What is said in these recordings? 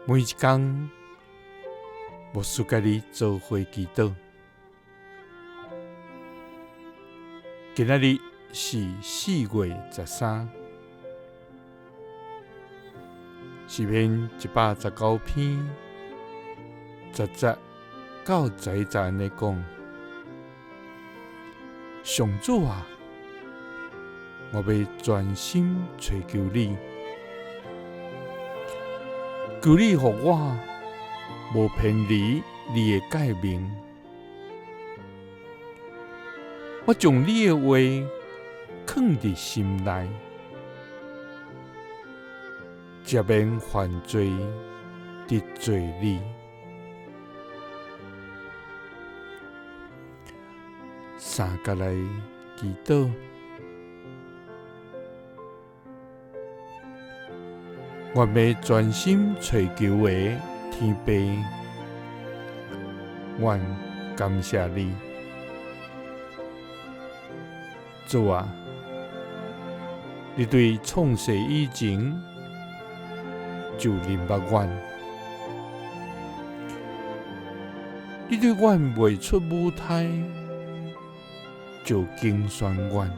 每一工，牧師佮你做伙祈禱。今仔日是4月13，詩篇119篇10節到11節按呢講：上主啊，我欲專心揣求你，求你予我無偏離你的誡命。我將你的話囥佇心內，才免犯罪得罪你。三佮來祈禱，願欲專心揣求的天父，阮感謝你，主啊，你對創世以前就認捌阮，你對阮未出母胎就揀選阮，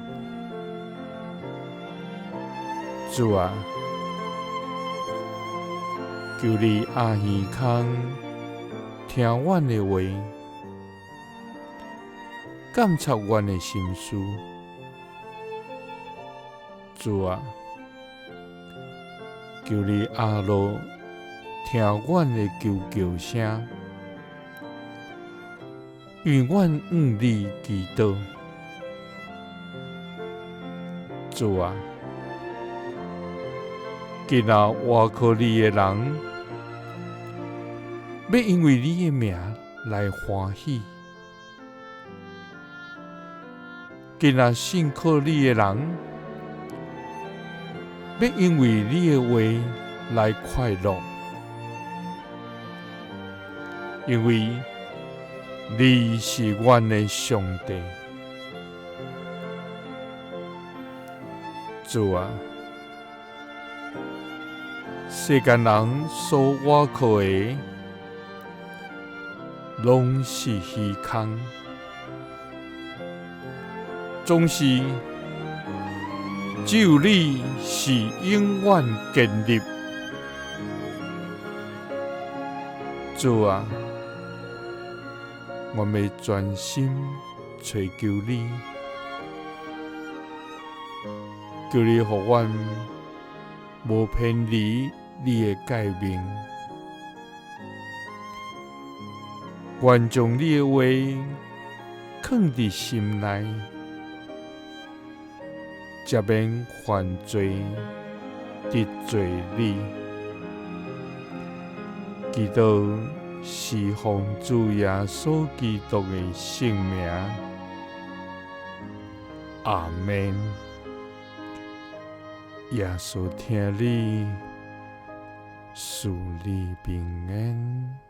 主啊，求你掩耳孔聽阮的話，監察阮的心思，主啊，求你掩耳聽阮的求叫聲，因為阮向你祈禱。主啊，今仔倚靠你的人，欲因為你的名來歡喜；今仔信靠你的人，欲因為你的話來快樂，因為你是阮的上帝。主啊，世間人所倚靠的，攏是虛空，總是只有你是永遠堅立。主啊，阮欲專心揣求你，求你予阮無偏離你的誡命，願將你的話囥佇心內，才免犯罪得罪你。祈禱是奉主耶穌基督的聖名，阿們。耶穌疼你，賜你平安。